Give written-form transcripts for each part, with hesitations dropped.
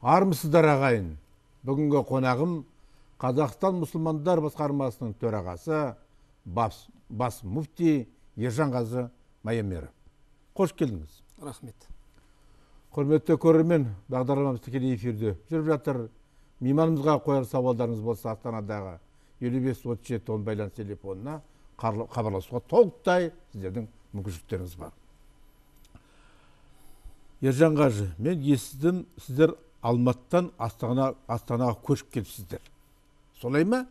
Армысыздар, ағайын. Бүгінгі қонағым Қазақстан мұсылмандар басқармасының төрағасы, бас муфти Ержан қажы Маямеров. Қош келдіңіз. Рахмет. Құрметті көрермен, бағдарламамыз тікелей эфирде жүріп жатыр. Мейманымызға қояр сауалдарыңыз болса, Астанадағы 55 37 10 байланыс телефонына хабарласуға толықтай сіздердің мүмкіншіліктеріңіз бар. Ержан қажы, мен естідім, сіздер Алматыдан Астанаға көшіп келіпсіздер. Солай ма?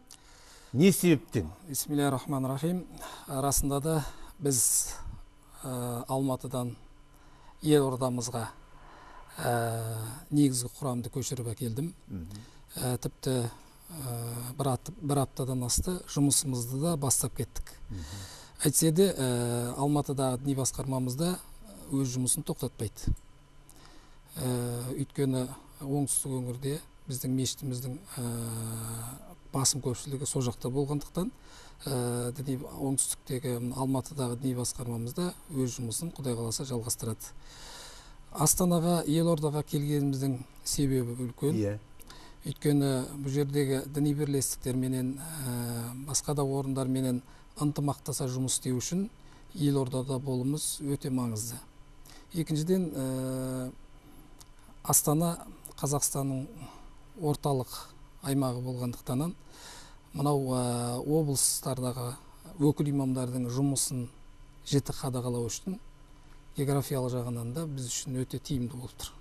Не себептен? Бисмилля рахман рахим. Расында да біз Алматыдан елордамызға негізгі құрамды көшіріп әкелдім. Тіпті бір аптадан асты, жұмысымызды да бастап кеттік. Әйтсе де Алматыдағы діни басқармамызда өз жұмысын тоқтатпайды. Өйткені оңтүстік өңірде біздің мешітіміздің басым көпшілігі сол жақта болғандықтан, діни оңтүстіктегі Алматыдағы діни басқармамызда өз жұмысын, Құдай қаласа, жалғастырады. Астанаға, елордаға келгеніміздің себебі үлкен. Өйткені бұл жердегі діни бірлестіктерменен, басқа да орындарменен ынтымақтаса жұмыс істеу үшін елордада болуымыз өте маңызды. Екіншіден, Астана Қазақстанның орталық аймағы болғандықтан, мынау облыстардағы өкіл имамдардың жұмысын жіті қадағалау үшін географиялық жағынан да біз үшін өте тиімді болып тұр.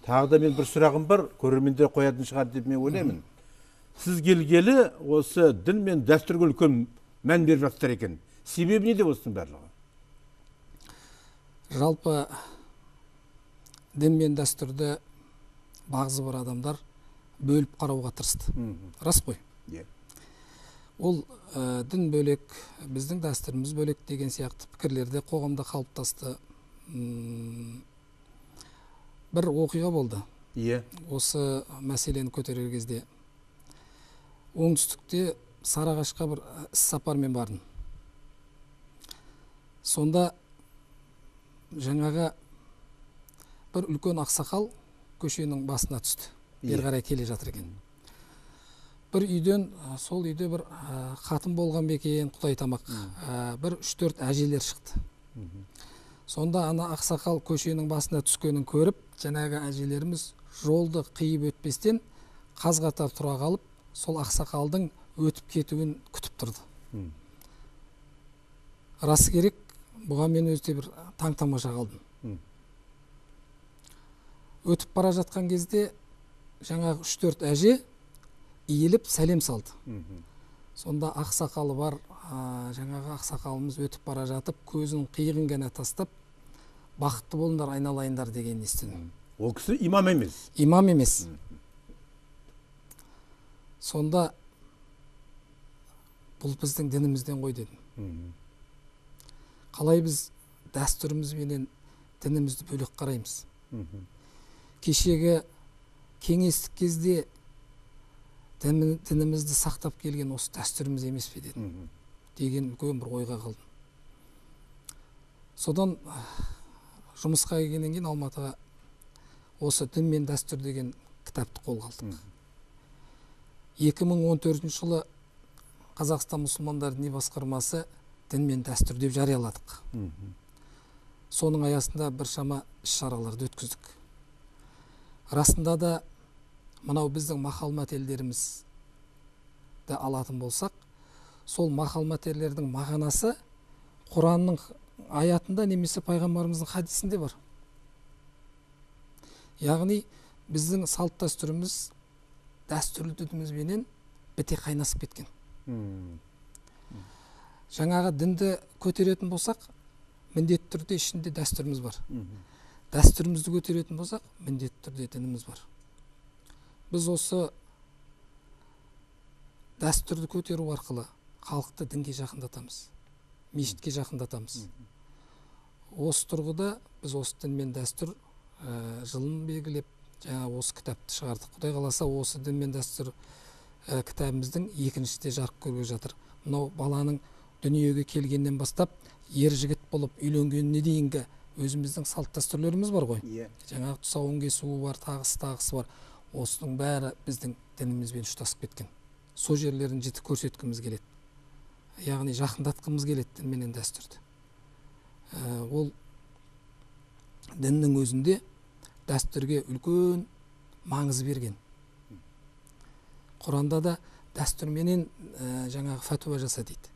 Тағы да мен бір сұрағым бар, көрермендер қоятын шығар деп мен ойлаймын. Сіз келгелі осы дін мен дәстүрге үлкен мән беріп жатсыздар екен. Себебі неде осының барлығы? Жалпы дін мен дәстүрді бағзы бір адамдар бөліп қарауға тырысты. Рас қой? Иә. Ол дін бөлек, біздің дәстүріміз бөлек деген сияқты пікірлер де қоғамда қалыптасты. Бір оқиға болды. Осы мәселені көтерер кезде оңтүстікте Сарыағашқа бір іс сапармен бардым. Сонда жаңағы бір үлкен ақсақал көшенің басына түсті. Бері қарай келе жатыр екен. Бір үйден, сол үйде бір қатын болған ба екен, құдай тамақ, бір үш төрт әжелер шықты. Сонда ана ақсақал көшенің басына түскенін көріп, жаңағы әжелеріміз жолды қиып өтпестен қаз қатар тұра қалып, сол ақсақалдың өтіп кетуін күтіп тұрды. Расы керек, бұған мен өте бір таң тамаша қалдым. Өтіп бара жатқан кезде жаңағы үш төрт әже иіліп сәлем салды. Сонда ақсақалы бар, жаңағы ақсақалымыз өтіп бара жатып, көзінің қиығын ғана тастап, «Бақытты болыңдар, айналайындар» дегенін естідім. Ол кісі имам емес? Имам емес. Сонда бұл біздің дінімізден ғой дедім. Қалай біз дәстүріміз менен дінімізді бөлек қараймыз? Кешегі кеңестік кезде дінімізді сақтап келген осы дәстүріміз емес пе дедім деген үлкен бір ойға қалдым. Содан жұмысқа келгеннен кейін Алматыға осы «Дін мен дәстүр» деген кітапты қолға алдық. 2014 жылы Қазақстан мұсылмандар діни басқармасы «Дін мен дәстүр» деп жарияладық. Соның аясында біршама іс шараларды өткіздік. Расында да мынау біздің мақал мәтелдерімізді алатын болсақ, сол мақал мәтелдердің мағынасы Құранның аятында немесе пайғамбарымыздың хадисінде бар. Яғни біздің салт дәстүріміз дәстүрлі дінімізбенен біте қайнасып кеткен. Жаңағы дінді көтеретін болсақ, міндетті түрде ішінде дәстүріміз бар. Дәстүрімізді көтеретін болсақ, міндетті түрде дініміз бар. Біз осы дәстүрді көтеру арқылы халықты дінге жақындатамыз, мешітке жақындатамыз. Осы тұрғыда біз осы дін мен дәстүр жылын белгілеп, жаңа осы кітапты шығардық. Құдай қаласа, осы «Дін мен дәстүр» кітабымыздың екіншісі де жарық көргелі жатыр. Мынау баланың дүниеге келгеннен бастап ер жігіт болып үйленгеніне дейінгі Өзіміздің салт дәстүрлеріміз бар ғой. Жаңағы тұсауын кесуі бар, тағысы бар. Осының бәрі біздің дінімізбен ұштасып кеткен. Сол жерлерін жіті көрсеткіміз келеді. Яғни жақындатқымыз келеді дін менен дәстүрді. Ол діннің өзінде дәстүрге үлкен маңыз берген. Құранда да дәстүрменен жаңағы фәтуа жаса дейді.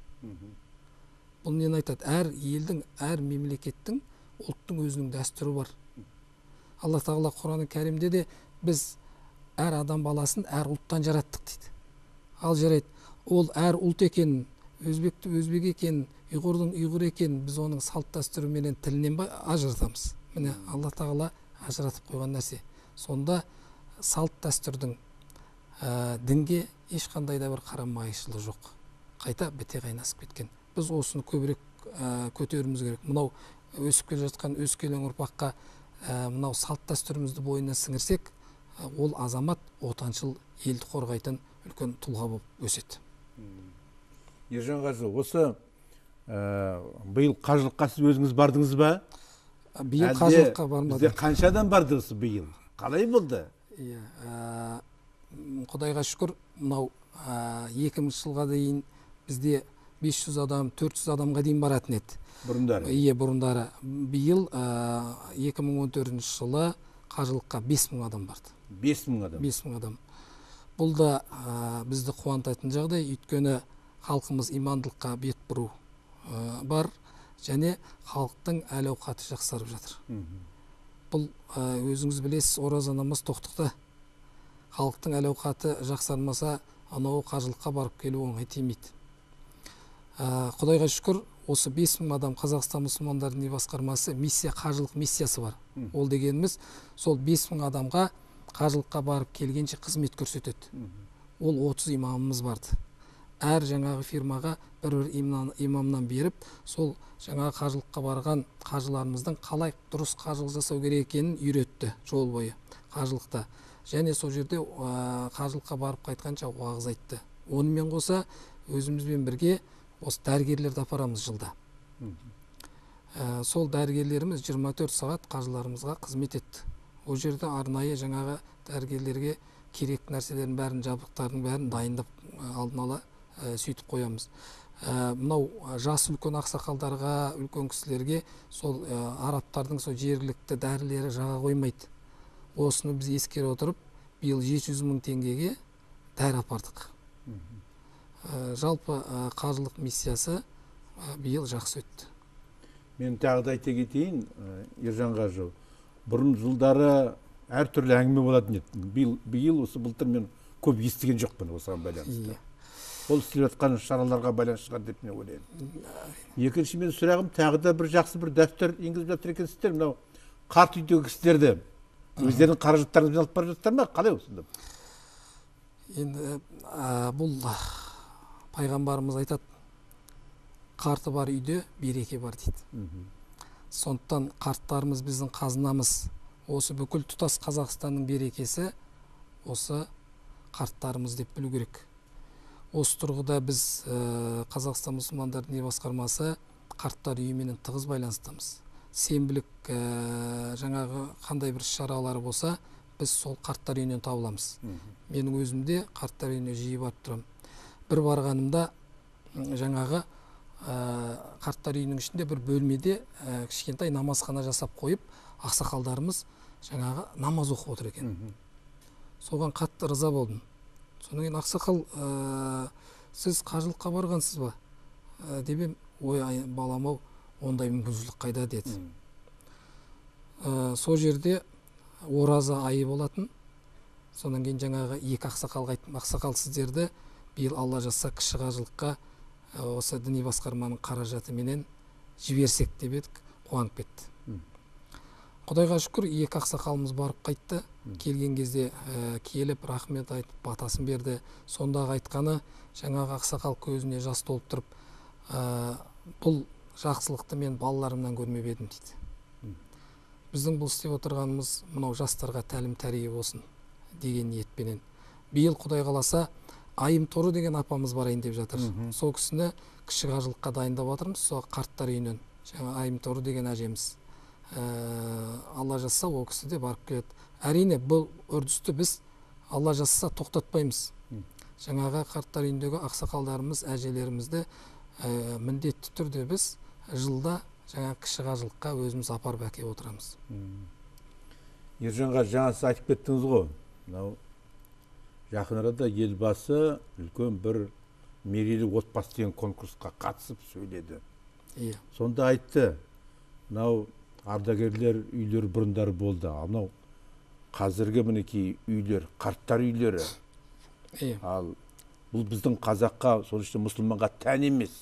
Бұл нені айтады? Әр елдің, әр мемлекеттің, ұлттың өзінің дәстүрі бар. Алла Тағала Құраны Кәрімде де біз әр адам баласын әр ұлттан жараттық дейді. Ал жарайды, ол әр ұлт екенін, өзбекті өзбек екенін, ұйғырдың ұйғыр екенін біз оның салт дәстүріменен тілінен ажыратамыз. Міне Алла Тағала ажыратып қойған нәрсе. Сонда салт дәстүрдің дінге ешқандай да бір қарама-қайшылығы жоқ. Қайта біте қайнасып кеткен. Біз осыны көбірек көтеруіміз керек. Мынау өсіп келе жатқан өскелең ұрпаққа мынау салт дәстүрімізді бойына сіңірсек, ол азамат отаншыл, елді қорғайтын үлкен тұлға болып өседі. Ержан қажы, осы биыл қажылыққа сіз өзіңіз бардыңыз ба? Биыл қажылыққа бармадым. Бізде қанша адам барды осы биыл? Қалай болды? Құдайға шүкір, мынау 2000 жылға дейін бізде 500 адам, 400 адамға дейін баратын еді. Бұрындары? Иә, бұрындары. Биыл 2014 жылы қажылыққа 5000 адам барды. 5000 адам? 5000 адам. Бұл да бізді қуантатын жағдай, өйткені халқымыз имандылыққа бет бұру бар, және халықтың әл-ауқаты жақсарып жатыр. Бұл өзіңіз білесіз, ораза намаз тоқтықта. Халықтың әл-ауқаты жақсармаса, анау қажылыққа барып келу оңай тимейді. Құдайға шүкір, осы 5000 адам Қазақстан мұсылмандар діни басқармасы миссия, қажылық миссиясы бар. Ол дегеніміз, сол 5000 адамға қажылыққа барып келгенше қызмет көрсетеді. Ол 30 имамымыз барды. Әр жаңағы фирмаға бір-бір имамнан беріп, сол жаңағы қажылыққа барған қажыларымыздың қалай дұрыс қажылық жасау керек екенін үйретті жол бойы қажылықта. Және сол жерде қажылыққа барып қайтқанша уағыз айтты. Онымен қоса өзімізбен бірге осы дәрігерлерді апарамыз жылда. Сол дәрігерлеріміз 24 сағат қажыларымызға қызмет етті. Ол жерде арнайы жаңағы дәрігерлерге керек нәрселердің бәрін, жабдықтардың бәрін дайындап алдын ала сөйтіп қоямыз. Мынау жас үлкен ақсақалдарға, үлкен кісілерге сол арабтардың сол жергілікті дәрілері жаға қоймайды. Осыны біз ескере отырып, биыл 700 мың теңгеге дәрі апардық. Жалпы қажылық миссиясы биыл жақсы өтті. Мен тағы да айта кетейін, Ержан қажы, бұрын жылдары әртүрлі әңгіме болатын еді. Биыл осы былтыр мен көп естіген жоқпын осыған байланысты. Ол істеліп жатқан шараларға байланысты шығар деп мен ойлаймын. Екінші мен сұрағым, тағы да бір жақсы бір дәстүр енгізіп жатыр екенсіздер. Мынау қарт үйдегі кісілерді өздерінің қаражаттарыңызбен алып бара жатсыздар ма? Қалай осында? Енді бұл пайғамбарымыз айтады, қарты бар үйде береке бар дейді. Сондықтан қарттарымыз біздің қазынамыз. Осы бүкіл тұтас Қазақстанның берекесі осы қарттарымыз деп білу керек. Осы тұрғыда біз Қазақстан мұсылмандар діни басқармасы қарттар үйіменен тығыз байланыстамыз. Сенбілік жаңағы қандай бір шаралары болса, біз сол қарттар үйінен табыламыз. Менің өзім де қарттар үйіне жиі барып тұрамын. Бір барғанымда жаңағы қарттар үйінің ішінде бір бөлмеде кішкентай намазхана жасап қойып, ақсақалдарымыз жаңағы намаз оқып отыр екен. Соған қатты ырза болдым. Содан кейін ақсақал, сіз қажылыққа барғансыз ба деп ем, ой балам ау, ондай мүмкіншілік қайда деді. Сол жерде ораза айы болатын. Содан кейін жаңағы екі ақсақалға айттым, ақсақал, сіздерді биыл Алла жазса кіші қажылыққа осы діни басқарманың қаражатыменен жіберсек деп едік, қуанып кетті. Құдайға шүкір, екі ақсақалымыз барып қайтты. Келген кезде келіп рахмет айтып батасын берді. Сондағы айтқаны, жаңағы ақсақал көзіне жас толып тұрып, бұл жақсылықты мен балаларымнан көрмеп едім дейді. Біздің бұл істеп отырғанымыз мынау жастарға тәлім тәрбие болсын деген ниетпенен. Биыл Құдай қаласа Айым Торы деген апамыз барайын деп жатыр. Сол кісіні кіші қажылыққа дайындап жатырмыз. Сол қарттар үйінен жаңа Айым Торы деген әжеміз. Алла жазса, ол кісі де барып келеді. Әрине, бұл үрдісті біз Алла жазса тоқтатпаймыз. Жаңағы қарттар үйіндегі ақсақалдарымыз, әжелерімізді міндетті түрде біз жылда жаңа кіші қажылыққа өзіміз апарып әкеліп отырамыз. Ержанға, жаңа сіз айтып кеттіңіз ғой, мынау жақын арада Елбасы үлкен бір мерейлі отбасы деген конкурсқа қатысып сөйледі. Иә. Сонда айтты, мынау ардагерлер үйлері бұрындары болды, ал мынау қазіргі мінекей үйлер, қарттар үйлері. Иә. Ал бұл біздің қазаққа, сол ішінде мұсылманға тән емес.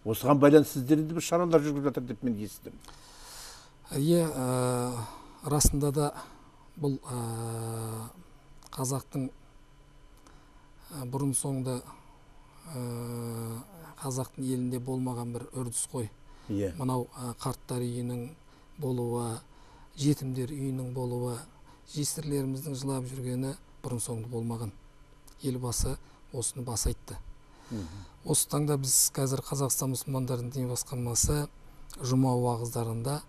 Осыған байланысты сіздерде бір шаралар жүргізіп жатыр деп мен естідім. Иә, расында да бұл қазақтың бұрын соңды қазақтың елінде болмаған бір үрдіс қой. Иә. Мынау қарттар үйінің болуы, жетімдер үйінің болуы, жесірлеріміздің жылап жүргені бұрын соңды болмаған. Елбасы осыны баса айтты. Осы таңда біз қазір Қазақстан мұсылмандарының діни басқармасы жұма уағыздарында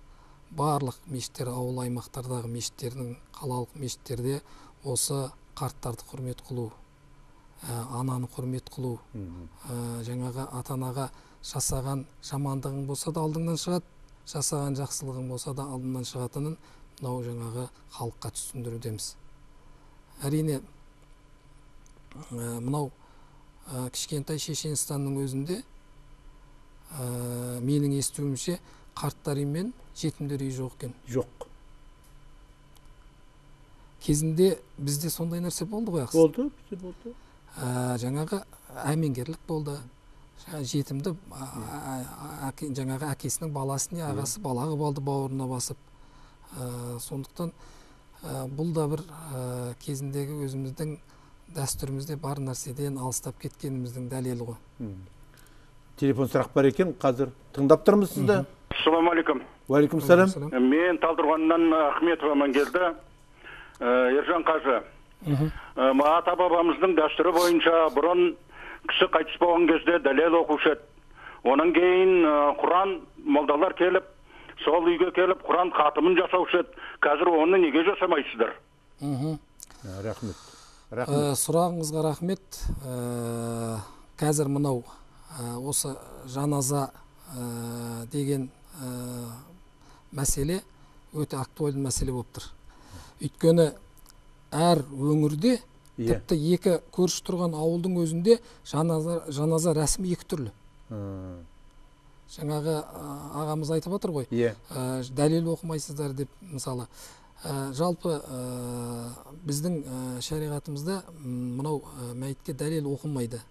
барлық мешіттер, ауыл аймақтардағы мешіттердің, қалалық мешіттерде осы қарттарды құрмет қылу, ананы құрмет қылу, жаңағы ата-анаға жасаған жамандығың болса да алдыңнан шығады, жасаған жақсылығың болса да алдыңнан шығатынын мынау жаңағы халыққа түсіндірудеміз. Әрине, мынау кішкентай Шешенстанның өзінде менің естуімше қарттар үйі мен жетімдер үйі жоқ екен. Жоқ. Кезінде бізде сондай нәрсе болды ғой, ақсы. Болды, бізде болды. Жаңағы әмеңгерлік болды. Жетімді жаңағы әкесінің баласы не ағасы бала қылып алды бауырына басып. Сондықтан бұл да бір кезіндегі өзіміздің дәстүрімізде бар нәрседен алыстап кеткеніміздің дәлелі ғой. Телефон сұрақ бар екен, қазір тыңдап тұрмыз сізді. Ассалаумағалейкум. Уағалейкум салам. Мен Талдықорғаннан Ахметов Амангелді. Ержан қажы. Ата-бабамыздың дәстүрі бойынша бұрын кісі қайтыс болған кезде дәлел оқушы еді. Онан кейін Құран молдалар келіп, сол үйге келіп Құран хатымын жасаушы еді. Қазір оны неге жасамайсыздар? Рахмет. Рахмет. Сұрағыңызға рахмет. Қазір мынау осы жаназа деген мәселе өте актуальды мәселе болып тұр. Өйткені әр өңірде, тіпті екі көрші тұрған ауылдың өзінде жаназа рәсімі екі түрлі. Жаңағы ағамыз айтып отыр ғой, дәлел оқымайсыздар деп мысалы. Жалпы біздің шариғатымызда мынау мәйітке дәлел оқылмайды.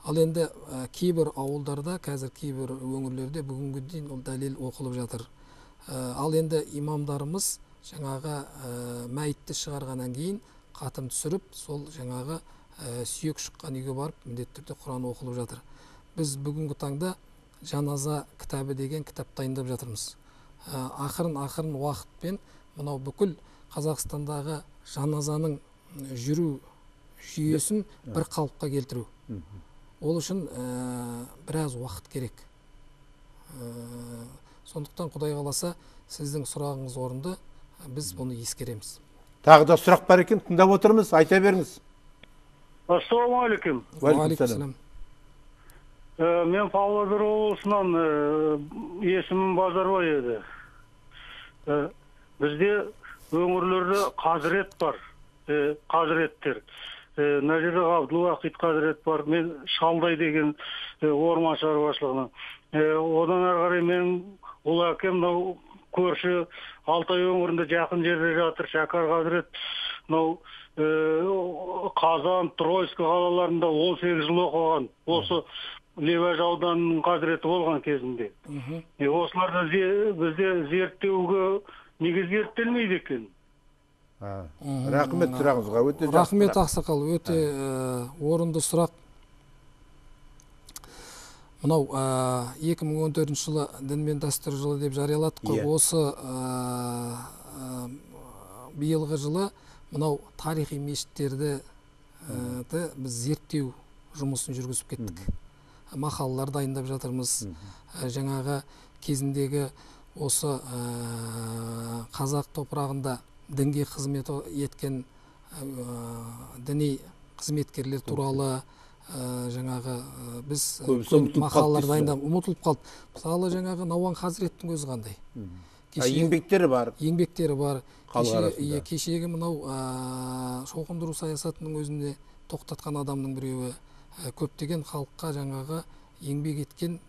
Ал енді кейбір ауылдарда, қазір кейбір өңірлерде бүгінгі дейін ол дәлел оқылып жатыр. Ал енді имамдарымыз жаңағы мәйітті шығарғаннан кейін қатым түсіріп, сол жаңағы сүйек шыққан үйге барып міндетті түрде Құран оқылып жатыр. Біз бүгінгі таңда жаназа кітабы деген кітап дайындап жатырмыз. Ақырын-ақырын уақытпен мынау бүкіл Қазақстандағы жаназаның жүру жүйесін бір қалыпқа келтіру. Ол үшін біраз уақыт керек. Сондықтан Құдай қаласа, сіздің сұрағыңыз орынды, біз бұны ескереміз. Тағы да сұрақ бар екен, тыңдап отырмыз, айта беріңіз. Ассалаумағалейкум. Уағалейкум салам. Мен Павлодар облысынан, есімім Базарбай еді. Бізде өңірлерде қазірет бар, қазіреттер. Мына жерде Абдулуақит қазірет бар, мен Шалдай деген орман шаруашылығынан. Одан ары қарай менің ұл әкем мынау көрші Алтай өңірінде жақын жерде жатыр, Шәкар қазірет мынау Қазан, Тройск қалаларында 18 жыл оқыған, осы Леваж ауданының қазіреті болған кезінде. Осыларды бізде зерттеуге неге зерттелмейді екен? Рахмет сұрағыңызға, өте жақсы. Рахмет, ақсақал, өте орынды сұрақ. Мынау 2014 жылы дін мен дәстүр жылы деп жарияладық қой. Осы биылғы жылы мынау тарихи мешіттерді біз зерттеу жұмысын жүргізіп кеттік. Мақалалар дайындап жатырмыз. Жаңағы кезіндегі Осы қазақ топырағында дінге қызмет еткен діни қызметкерлер туралы жаңағы біз мақалалар дайындап ұмытылып қалды. Мысалы, жаңағы Науан хазіреттің өзі қандай? Еңбектері бар. Еңбектері бар. Кешегі мынау шоқындыру саясатының өзінде тоқтатқан адамның біреуі, көптеген халыққа жаңағы еңбек еткен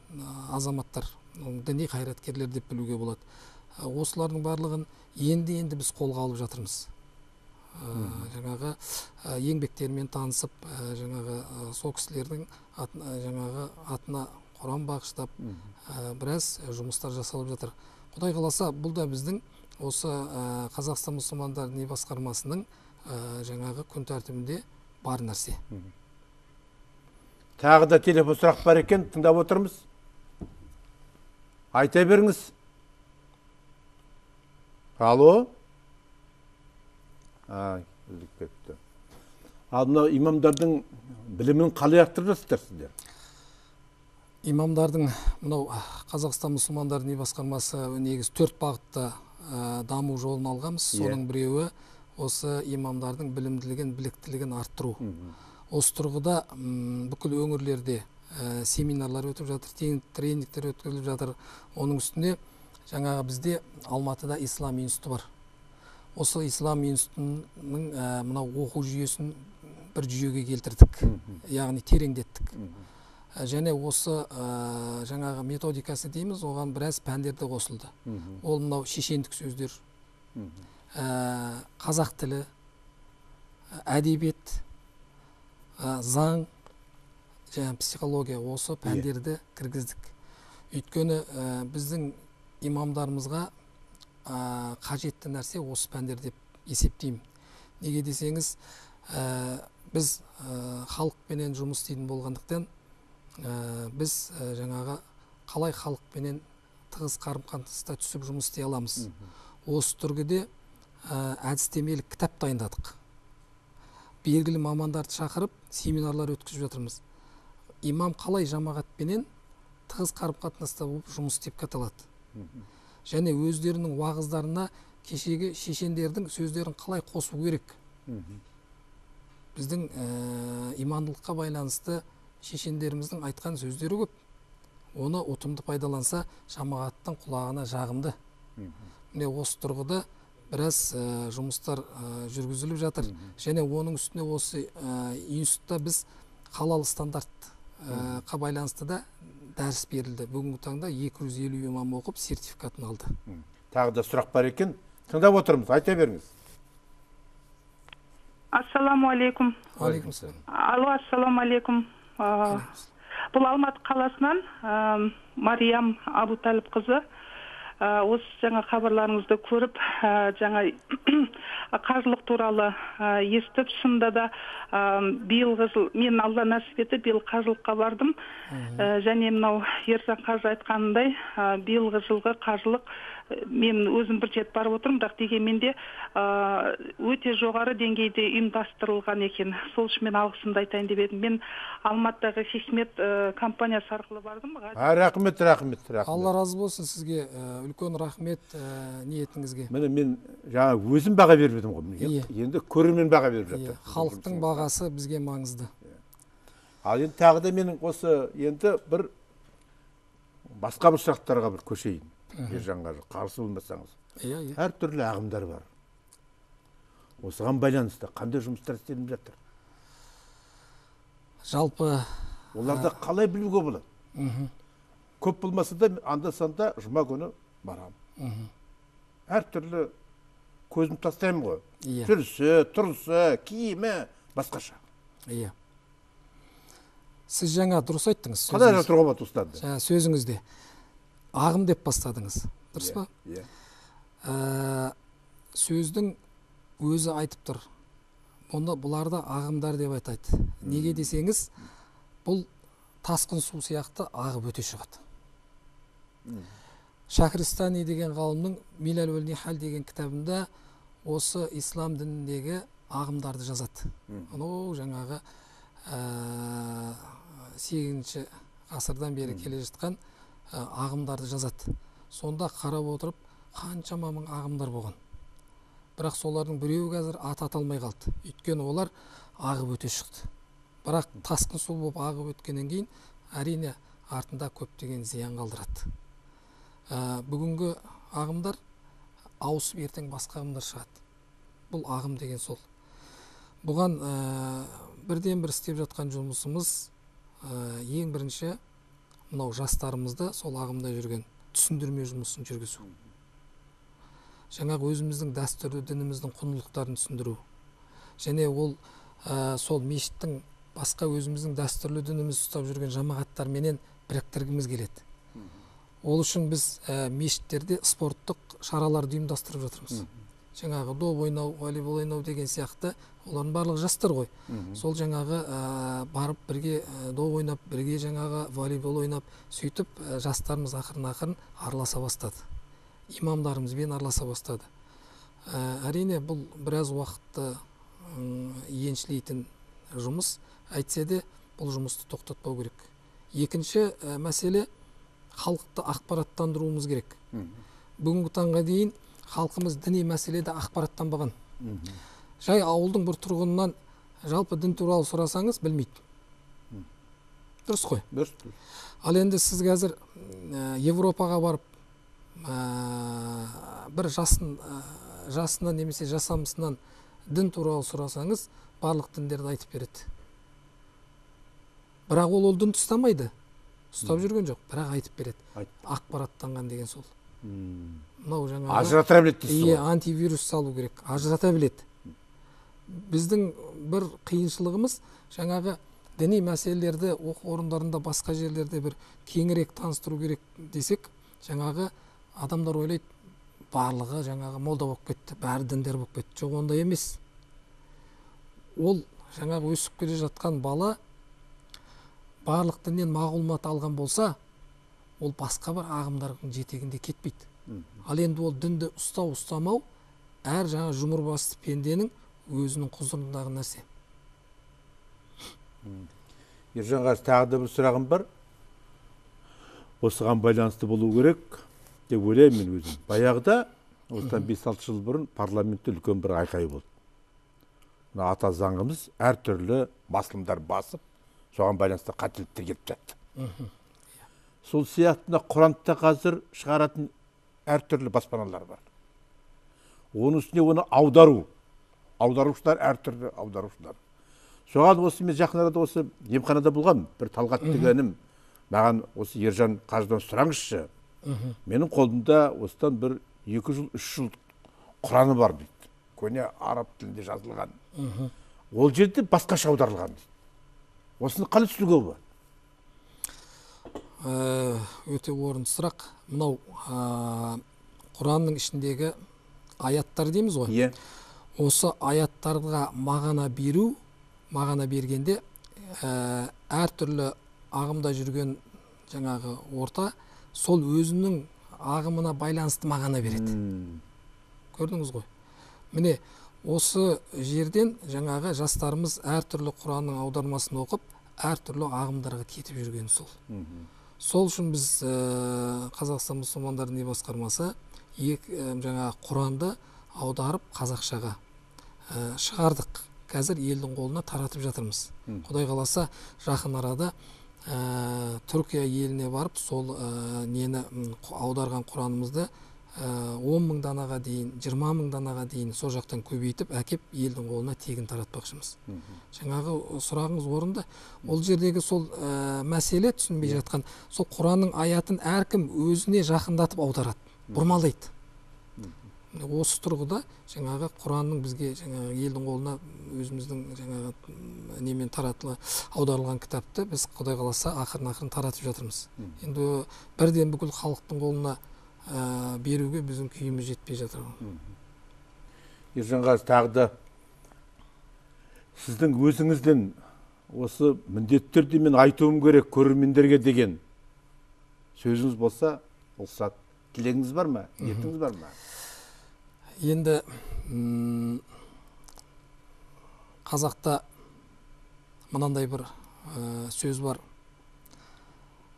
азаматтар, діни қайраткерлер деп білуге болады. Осылардың барлығын енді-енді біз қолға алып жатырмыз. Жаңағы еңбектерімен танысып, жаңағы сол кісілердің жаңағы атына Құран бағыштап, біраз жұмыстар жасалып жатыр. Құдай қаласа, бұл да біздің осы Қазақстан мұсылмандар діни басқармасының жаңағы күн тәртібінде бар нәрсе. Тағы да телефон сұрақ бар екен, тыңдап отырмыз. Айта беріңіз. Алло? Үзіліп кетті. Ал мынау имамдардың білімін қалай арттырып жатсыздар сіздер? Имамдардың мынау Қазақстан мұсылмандар діни басқармасы негізі 4 бағытта даму жолын алғанбыз. Соның біреуі осы имамдардың білімділігін, біліктілігін арттыру. Осы тұрғыда бүкіл өңірлерде семинарлар өтіп жатыр, тренингтер өткізіліп жатыр. Оның үстіне жаңағы бізде Алматыда Ислам институты бар. Осы Ислам институтының мынау оқу жүйесін бір жүйеге келтірдік, яғни тереңдеттік. Және осы жаңағы методикасы дейміз, оған біраз пәндер де қосылды. Ол мынау шешендік сөздер, қазақ тілі, әдебиет, заң, және психология, осы пәндерді кіргіздік. Өйткені біздің имамдарымызға қажетті нәрсе осы пәндер деп есептеймін. Неге десеңіз, біз халықпенен жұмыс істейтін болғандықтан, біз жаңағы қалай халықпенен тығыз қарым-қатынаста түсіп жұмыс істей аламыз. Осы түргіде әдістемелік кітап дайындадық. Белгілі мамандарды шақырып, семинарлар өткізіп жатырмыз. Имам қалай жамағатпенен тығыз қарым-қатынаста болып жұмыс істеп кете алады. Және өздерінің уағыздарына кешегі шешендердің сөздерін қалай қосу керек. Біздің имандылыққа байланысты шешендеріміздің айтқан сөздері көп. Оны ұтымды пайдаланса, жамағаттың құлағына жағымды. Міне осы тұрғыда біраз жұмыстар жүргізіліп жатыр. Және оның үстіне осы институтта біз халал стандартқа байланысты да дәріс берілді. Бүгінгі таңда 250 имам оқып сертификатын алды. Тағы да сұрақ бар екен. Тыңдап отырмыз, айта беріңіз. Ассаламу алейкум. Алейкум ассалам. Алло, ассаламу алейкум. Бұл Алматы қаласынан Мариям Абуталып қызы. Осы жаңа хабарларыңызды көріп, жаңа қажылық туралы естіп, шынында да биылғы жыл мен Алла нәсіп етті, биыл қажылыққа бардым. Және мынау Ержан қажы айтқанындай, биылғы жылғы қажылық мен өзім бір рет барып отырмын, бірақ дегенмен де өте жоғары деңгейде ұйымдастырылған екен. Сол үшін мен алғысымды айтайын деп едім. Мен Алматыдағы Хикмет компаниясы арқылы бардым. Рахмет, рахмет, рахмет. Алла разы болсын сізге, үлкен рахмет ниетіңізге. Міне мен жаңа өзім баға беріп едім ғой. Енді көрермен баға беріп жатыр. Халықтың бағасы бізге маңызды. Ал енді тағы да менің осы енді бір басқа бір сұрақтарға бір көшейін. Ержан қажы, қарсы болмасаңыз. Әртүрлі ағымдар бар. Осыған байланысты қандай жұмыстар істеліп жатыр? Жалпы оларды қалай білуге болады? Көп болмаса да анда-санда жұма күні барамын. Әртүрлі көзім тастаймын ғой. Жүрісі, тұрысы, киімі басқаша. Сіз жаңа дұрыс айттыңыз. Қалай жатыруға болады осыларды? Сөзіңізде ағым деп бастадыңыз, дұрыс па? Сөздің өзі айтып тұр. Бұны бұларды ағымдар деп айтады. Неге десеңіз, бұл тасқын су сияқты ағып өте шығады. Шахристани деген ғалымның Милал уәл Нихал деген кітабында осы ислам дініндегі ағымдарды жазады. Анау жаңағы 8-ші ғасырдан бері келе жатқан ағымдарды жазады. Сонда қарап отырып қаншама мың ағымдар болған. Бірақ солардың біреуі қазір аты аталмай қалды. Өйткені олар ағып өте шықты. Бірақ тасқын су болып ағып өткеннен кейін әрине артында көптеген зиян қалдырады. Бүгінгі ағымдар ауысып ертең басқа ағымдар шығады. Бұл ағым деген сол. Бұған бірден бір істеп жатқан жұмысымыз ең бірінші мынау жастарымызды сол ағымда жүрген түсіндірме жұмысын жүргізу. Жаңағы өзіміздің дәстүрлі дініміздің құндылықтарын түсіндіру. Және ол сол мешіттің басқа өзіміздің дәстүрлі дінімізді ұстап жүрген жамағаттарменен біріктіргіміз келеді. Ол үшін біз мешіттерде спорттық шараларды ұйымдастырып жатырмыз. Жаңағы доп ойнау, волейбол ойнау деген сияқты, олардың барлығы жастар ғой. Сол жаңағы барып бірге доп ойнап, бірге жаңағы волейбол ойнап, сөйтіп жастарымыз ақырын-ақырын араласа бастады. Имамдарымызбен араласа бастады. Әрине бұл біраз уақытты еншілейтін жұмыс, әйтсе де бұл жұмысты тоқтатпау керек. Екінші мәселе, халықты ақпараттандыруымыз керек. Бүгінгі таңға дейін халқымыз діни мәселеде ақпараттанбаған. Жай ауылдың бір тұрғынынан жалпы дін туралы сұрасаңыз білмейді. Дұрыс қой? Дұрыс. Ал енді сіз қазір Европаға барып бір жасынан немесе жасамысынан дін туралы сұрасаңыз, барлық діндерді айтып береді. Бірақ ол дінді ұстамайды. Ұстап жүрген жоқ, бірақ айтып береді. Ақпараттанған деген сол. Мынау жаңағы ажырата біледі дейсіз ғой. Антивирус салу керек, ажырата біледі. Біздің бір қиыншылығымыз жаңағы діни мәселелерді оқу орындарында басқа жерлерде бір кеңірек таныстыру керек десек, жаңағы адамдар ойлайды, барлығы жаңағы молда болып кетті, бәрі діндер болып кетті. Жоқ, ондай емес. Ол жаңағы өсіп келе жатқан бала барлық діннен мағлұмат алған болса, ол басқа бір ағымдардың жетегінде кетпейді. Ал енді ол дінді ұстау, ұстамау әр жаңа жұмыр басты пенденің өзінің құзырындағы нәрсе. Ержан қажы, тағы да бір сұрағым бар. Осыған байланысты болу керек деп ойлаймын мен өзім. Баяғыда, осыдан 5-6 жыл бұрын парламентте үлкен бір айқай болды. Мына ата заңымыз әртүрлі басылымдар басып, соған байланысты қателіктер келіп жатты. Сол сияқты мына Құранда қазір шығаратын әртүрлі баспаналар бар. Оның үстіне оны аудару, аударушылар әртүрлі аударушылар. Соған осы мен жақын арада осы емханада болғам, бір Талғат дегенім маған осы Ержан қажыдан сұраңызшы. Менің қолымда осыдан бір 2 жыл, 3 жыл Құраны бар дейді. Көне араб тілінде жазылған. Ол жерде басқаша аударылған дейді. Осыны қалай түсінуге болады? Өте орынды сұрақ. Мынау Құранның ішіндегі аяттар дейміз ғой. Иә. Осы аяттарға мағына беру, мағына бергенде әртүрлі ағымда жүрген жаңағы орта сол өзінің ағымына байланысты мағына береді. Көрдіңіз ғой. Міне осы жерден жаңағы жастарымыз әртүрлі Құранның аудармасын оқып, әртүрлі ағымдарға кетіп жүрген сол. Сол үшін біз Қазақстан мұсылмандар діни басқармасы жаңағы Құранды аударып қазақшаға шығардық. Қазір елдің қолына таратып жатырмыз. Құдай қаласа жақын арада Түркия еліне барып сол нені аударған Құранымызды 10 мың данаға дейін, 20 мың данаға дейін сол жақтан көбейтіп әкеп елдің қолына тегін таратпақшымыз. Жаңағы сұрағыңыз орынды. Ол жердегі сол мәселе түсінбей жатқан, сол Құранның аятын әркім өзіне жақындатып аударады, бұрмалайды. Осы тұрғыда жаңағы Құранның бізге жаңағы елдің қолына өзіміздің жаңағы немен таратылған, аударылған кітапты біз Құдай қаласа ақырын-ақырын таратып жатырмыз. Енді бірден бүкіл халықтың қолына беруге біздің күйіміз жетпей жатыр. Ержан қажы, тағы да сіздің өзіңізден осы міндетті түрде мен айтуым керек көрермендерге деген сөзіңіз болса, рұқсат. Тілегіңіз бар ма? Ниетіңіз бар ма? Енді қазақта мынандай бір сөз бар.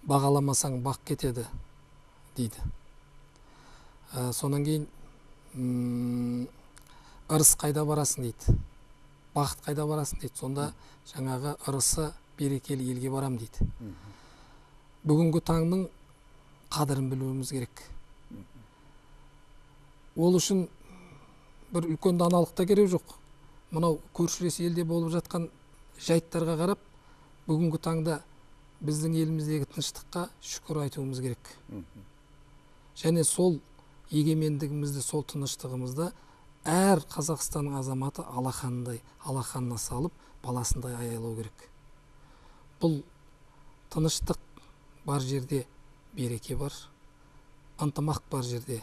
Бағаламасаң бақ кетеді дейді. Сонан кейін ырыс қайда барасың дейді, бақыт қайда барасың дейді. Сонда жаңағы ырысы берекелі елге барам дейді. Бүгінгі таңның қадірін білуіміз керек. Ол үшін бір үлкен даналық та керек жоқ. Мынау көршілес елде болып жатқан жайттарға қарап, бүгінгі таңда біздің еліміздегі тыныштыққа шүкір айтуымыз керек. Және сол егемендігімізді, сол тыныштығымызды әр Қазақстанның азаматы алақанындай, алақанына салып, баласындай аялау керек. Бұл тыныштық бар жерде береке бар, ынтымақ бар жерде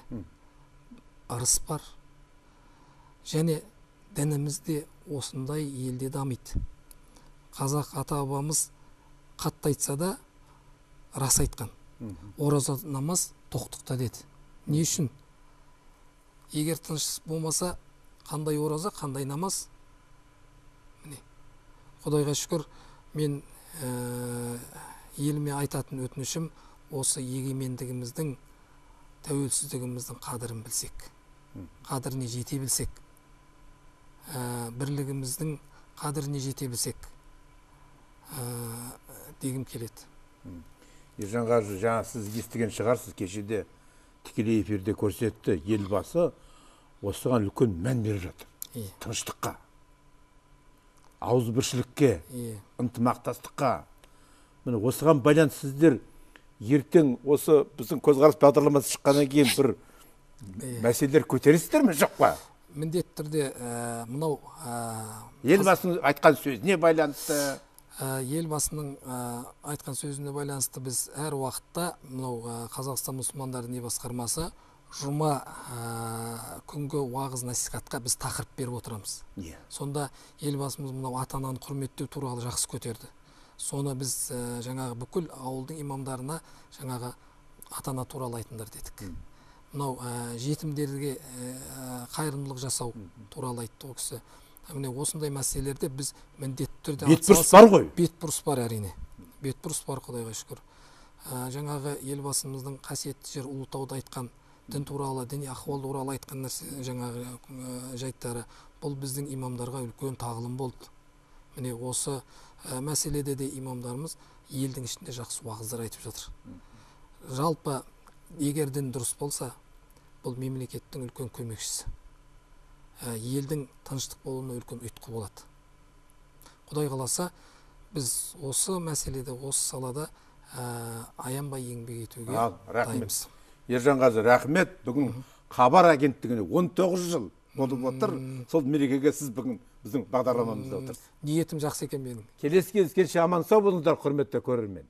ырыс бар. Және дініміз де осындай елде дамиды. Қазақ ата-бабамыз қатты айтса да рас айтқан. Ораза намаз тоқтықта деді. Не үшін? Егер тыныштық болмаса, қандай ораза, қандай намаз? Міне, Құдайға шүкір, мен еліме айтатын өтінішім, осы егемендігіміздің, тәуелсіздігіміздің қадірін білсек, қадіріне жете білсек, бірлігіміздің қадіріне жете білсек дегім келеді. Ержан қажы, жаңа сіз естіген шығарсыз, кешеде тікелей эфирде көрсетті, елбасы осыған үлкен мән беріп жатыр. Тыныштыққа, ауызбіршілікке, ынтымақтастыққа. Міне, осыған байланысты сіздер ертең осы біздің көзқарас бағдарламасы шыққаннан кейін бір мәселелер көтересіздер ме, жоқ па? Міндетті түрде мынау елбасының айтқан сөзіне байланысты. Елбасының айтқан сөзіне байланысты біз әр уақытта мынау Қазақстан мұсылмандар діни басқармасы жұма күнгі уағыз насихатқа біз тақырып беріп отырамыз. Сонда елбасымыз мынау ата-ананы құрметтеу туралы жақсы көтерді. Соны біз жаңағы бүкіл ауылдың имамдарына жаңағы ата-ана туралы айтыңдар дедік. Мынау жетімдерге қайырымдылық жасау туралы айтты ол кісі. Міне, осындай мәселелерде біз міндетті түрде бетбұрыс бар ғой. Бетбұрыс бар, әрине. Бетбұрыс бар, Құдайға шүкір. Жаңағы елбасымыздың қасиетті жер Ұлытауда айтқан дін туралы, діни ахуал туралы айтқан нәрсе, жаңағы жайттары, бұл біздің имамдарға үлкен тағылым болды. Міне, осы мәселеде де имамдарымыз елдің ішінде жақсы уағыздар айтып жатыр. Жалпы, егер дін дұрыс болса, бұл мемлекеттің үлкен көмекшісі. Елдің тыныштық болуына үлкен ұйытқы болады. Құдай қаласа, біз осы мәселеде, осы салада аянбай еңбек етуге дайынбыз. Ержан қажы, рахмет. Бүгін Хабар агенттігіне 19 жыл болып отыр. Сол мерекеге сіз бүгін біздің бағдарламамызда отырсыз. Ниетім жақсы екен менің. Келесі кездескенше аман сау болыңыздар, құрметті көрермен.